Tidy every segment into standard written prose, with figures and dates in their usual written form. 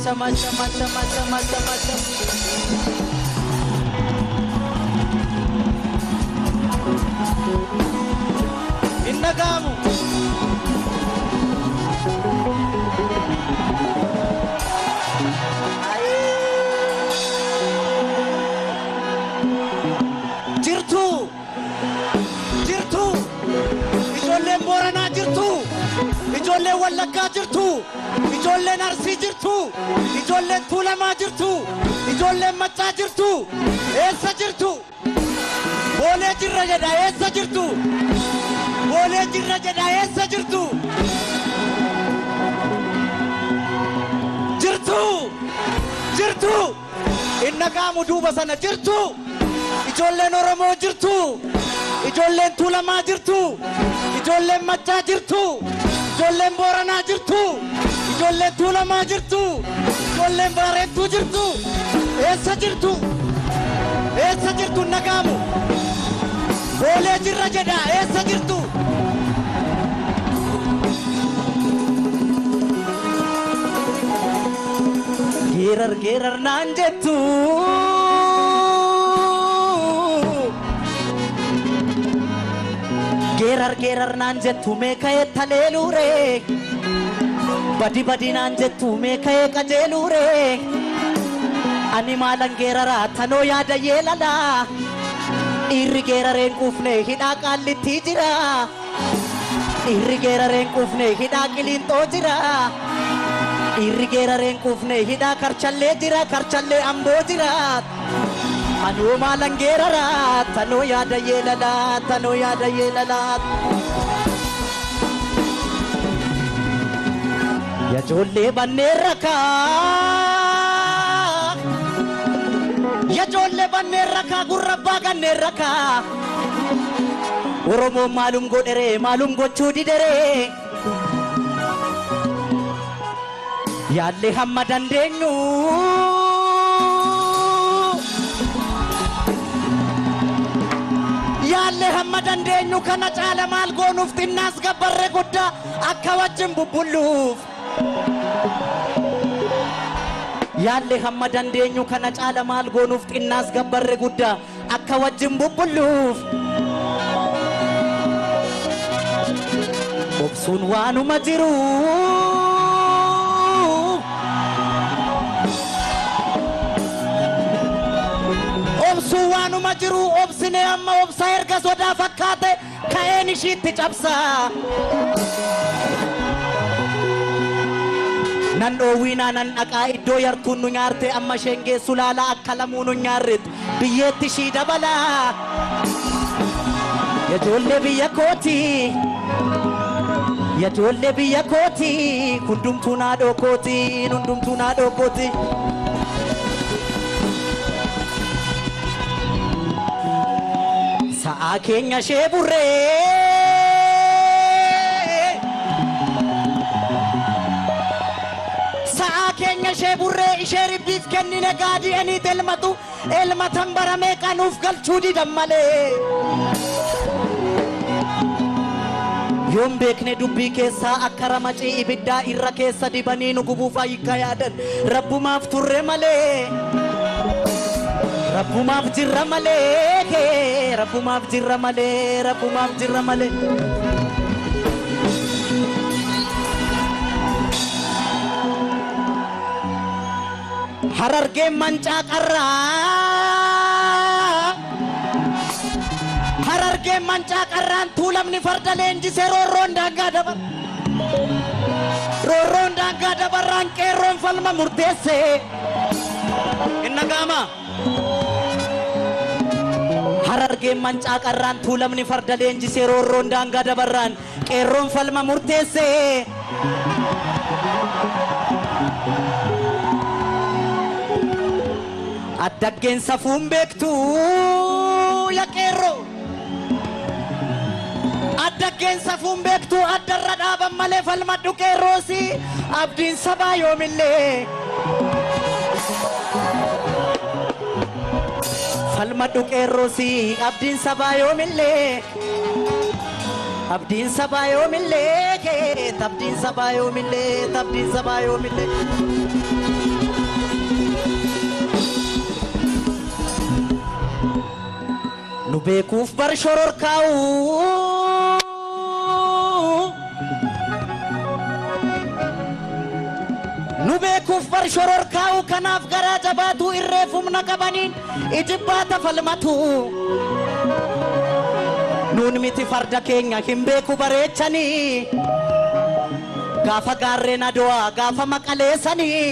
Ashama, ashama, ashama, ashama, ashama, ashama. Hin dhaga'amu. Jirtu, jirtu, ijoolleen Booranaa jirtu, ijoolleen Wallaggaa jirtu, ijoolleen Arsii jirtu, ijoolleen Tuulamaa jirtu, ijoolleen Maccaa jirtu, eessa jirtu? Boolee jirra jedha, eessa jirtu? Boolee jirra jedha, eessa jirtu? Jirtu, jirtu, hin dhaga'amu duuba sana, jirtu. Ijoolleen Oromoo jirtu, ijoolleen Tuulamaa jirtu, ijoolleen Maccaa jirtu, ijoolleen Booranaa jirtu, ijoolleen Tuulamaa jirtu, ijoolleen Baarentuu jirtu, eessa jirtu? Eessa jirtu? Hin dhaga'amu. Boolee jirra jedha, eessa jirtu? Geerar geerar naan jettu. Geerar geerar naan jettu mee ka'ee taleeluure. Badi badi naan jettu mee ka'ee qajeeluure. Ani maalan geeraraa tanoo yaada yeelalaa. Dhiirri geerareen quufne hidhaa qaallitti jira. Dhiirri geerareen quufne hidhaa qiliinxoo jira. Dhiirri geerareen quufne hidhaa karchallee jira, karchallee amboo jira. Anuu maalan geeraraa tanoo yaada yeelalaa, tanoo yaada yeelalaa. Yajoollee banneen rakaa. Yajoollee banneen rakaa, gurra abbaa ganneen rakaa. Oromoon maalum godheree, maalum gochuu dideree. Yaallee hamma dandeenyu. Yaallee hamma dandeenyu kana caala maal goonuuf, xinnaas gabbarree guddaa akka wajjin bubbulluuf. Yaallee hamma dandeenyu kana caala maal goonuuf, xinnaas gabbarree guddaa akka wajjin bubbulluuf. Obsuun waanuma jiru. Obsuun waanuma jiru, obsinee amma obsaa erga sodaa fakkaate ka'een ishiitti cabsaa. Nan dhoowwiinaa, nan dhaqaa iddoo yartuun nu nyaarte, amma isheen geessu laalaa akka lamuu nu nyaarretti biyyeetti ishii dabalaa. Yajoollee biyya kooti. Yajoollee biyya kooti. Hundumtuu naadhoo kooti. Hundumtuu naadhoo kooti. Sa'aa keenya ishee burree. Sa'aa keenya ishee burree, ishee ribbiif kennine gaadii eniit elmatu elmatan baramee qanuuf galchuu didan malee. Yoon beekne dubbii keessaa akka ramacii ibiddaa irra keessa dibanii nu gubuuf hiika yaadan, rabbumaaf turre malee. Rabbumaaf jirra malee, rabbumaaf jirra malee, rabbumaaf jirra malee. Harargeen mancaa qarraa. Harargeen mancaa qarraan, Tuulamni farda leenjisee roorroon daangaa dabar. Roorroon daangaa dabarraan qeerroon falma murteesse. Hin dhaga'ama. Harargeen mancaa qarraan, Tuulamni farda leenjisee roorroon daangaa dabarraan qeerroon falma murteesse. Addaggeen safuun beektu ya qeerroo. Addaggeen safuun beektu addarra dhaaban malee, falmadhu qeerroosi abdiin sabaa yoomillee. Falmadhu qeerroosi abdiin sabaa yoomillee. Abdiin sabaa yoomillee, abdiin sabaa yoomillee, abdiin sabaa yoomillee. Nu beekuuf bar shororkaa'u. Nu beekuuf bar shororkaa'u kanaaf garaa jabaatu irreef humna qabaniin ijibbaata falmatu. Nuun miti farda keenya hin beeku bareechanii. Gaafa gaarreen Adwaa gaafa maqaleessanii.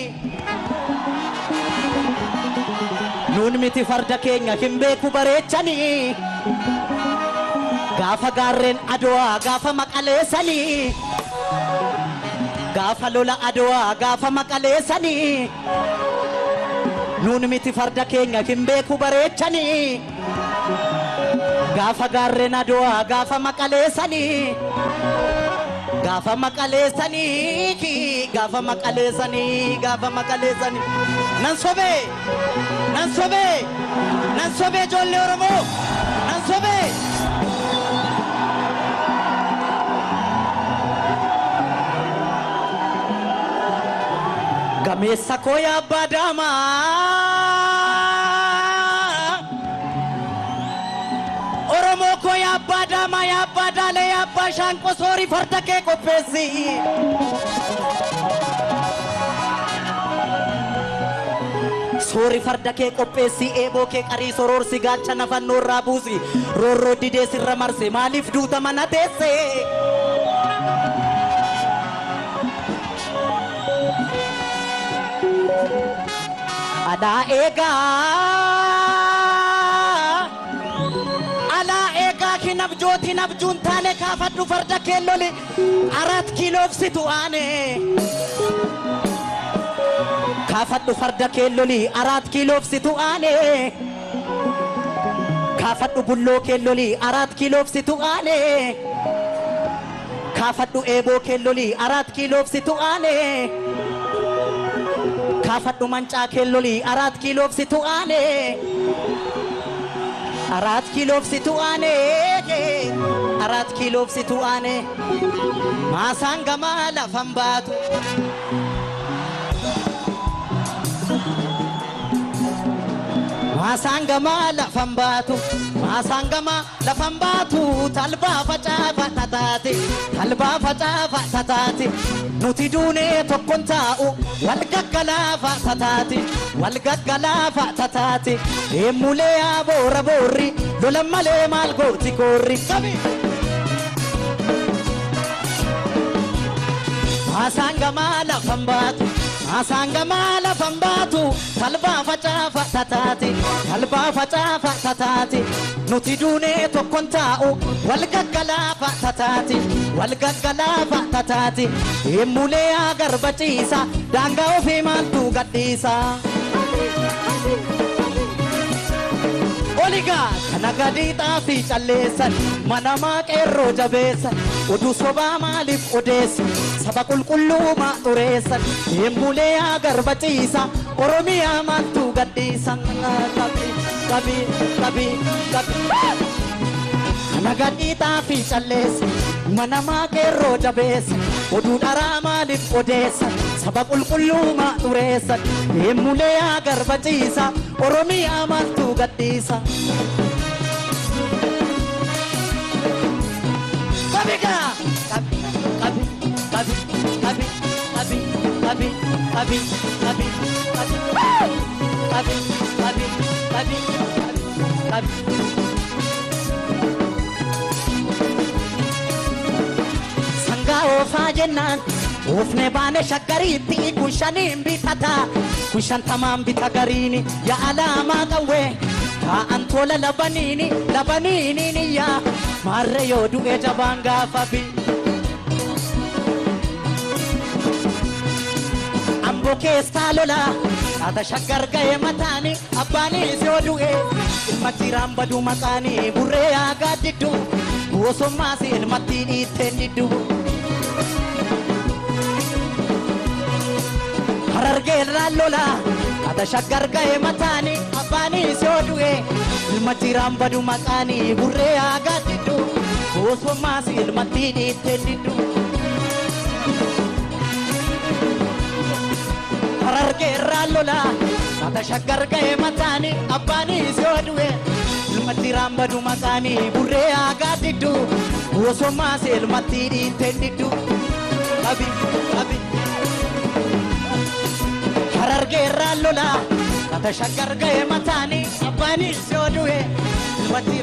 Nuun miti farda keenya hin beeku bareechanii. Gaafa gaarreen Adwaa gaafa maqaleessanii. Gaafa lola Adwaa gaafa maqaleessanii. Nuun miti farda keenya hin beeku bareechanii. Gaafa gaarreen Adwaa gaafa maqaleessanii. Gaafa maqaleessanii gaafa maqaleessanii gaafa maqaleessanii. Nan sobee nan sobee nan sobee ijoollee Oromoo nan sobee. Gameessa koo yaa abbaa daamaa. Oromoo koo yaa abbaa daamaa yaa abbaa daalee yaa abbaa shaanqoo soorii farda kee qopheessi. Soori farda kee qopheessi eeboo kee qarii soroorsi gaachana fannoo irraa buusi roorroo didee sirra marse maaliif duuta mana teesse. Alaa eegaa alaa eegaa hin abjooti hin abjuun taane kaafadhu farda kee loli 4 kiiloof situ aane. Kaafadhu farda kee loli 4 kiiloof situ aane. Kaafadhu bulloo kee loli 4 kiiloof situ aane. Kaafadhu eeboo kee loli 4 kiiloof situ aane. Kaafadhu mancaa kee loli 4 kiiloof situ aane. 4 kiiloof situ aane. 4 kiiloof situ aane. Maasaan gamaa lafan baatu. Maasaan gamaa lafan baatu. Maasaan gamaa lafan baatu. Talbaa facaafa tataate. Talbaa facaafa tataate. Nuti duunee tokkoon taa'u wal gaggalaafa tataate. Wal gaggalaafa tataate. Deemulee yaa boora boorri lola malee maal gooti koorri. Qabi! Maasaan gamaa lafan baatu. Maasaan gamaa lafan baatu. Talbaa facaafa tataate. Talbaa facaafa tataate. Nuti duunee tokkoon taa'u wal gaggalaafa tataate. Wal gaggalaafa tataate. Deemulee yaa garba ciisa daangaa ofii maaltu gadhiisa. Oligaa kana gadi xaafii calleessan manamaa qeerroo jabeessan oduu sobaa maaliif odeessu saba qulqulluu maa xureessan. Deemulee yaa garba ciisa Oromiyaa maaltu gadhiisa. Qabi qabi qabi qabi. Kana gadi xaafii calleessa manamaa qeerroo jabeessa oduu dharaa maaliif odeessa saba qulqulluu maa xureessan. Deemulee yaa garba ciisa Oromiyaa maaltu gadhiisa. Qabigaa qabi qabi qabi qabi qabi qabi qabi qabi qabi qabi qabi qabi. Sangaa oofaa jennaan oofne baane shaggariitti kun shaniin bitata kun shantamaan bita gariini yaa alaamaa qawwee taa'an tola labaniini labaniini yaa maarree yoo du'e jabaan gaafa bi. Amboo keessaa lola haata shaggar ga'e mataani abbaanis yoo du'e ilma jiraan baduu maqaanii burree yaa gaaddiddu gosummaas ilmatti dhiitteen diddu. Harargee irraan lola haata shaggar ga'e mataani abbaanis yoo du'e ilma jiraan baduu maqaanii burree yaa gaaddiddu gosummaas ilmatti dhiitteen diddu. Harargee irraan lola haata shaggar ga'e mataani abbaanis yoo du'e ilma Ilmatti badu maqaanii burree aagaa diddu Osomaas ilmatti dhiitteen diddu Qabi qabi Harargeerraa lola Kata shaggar ga'e mataanii abbaanis yoo du'e ilmatti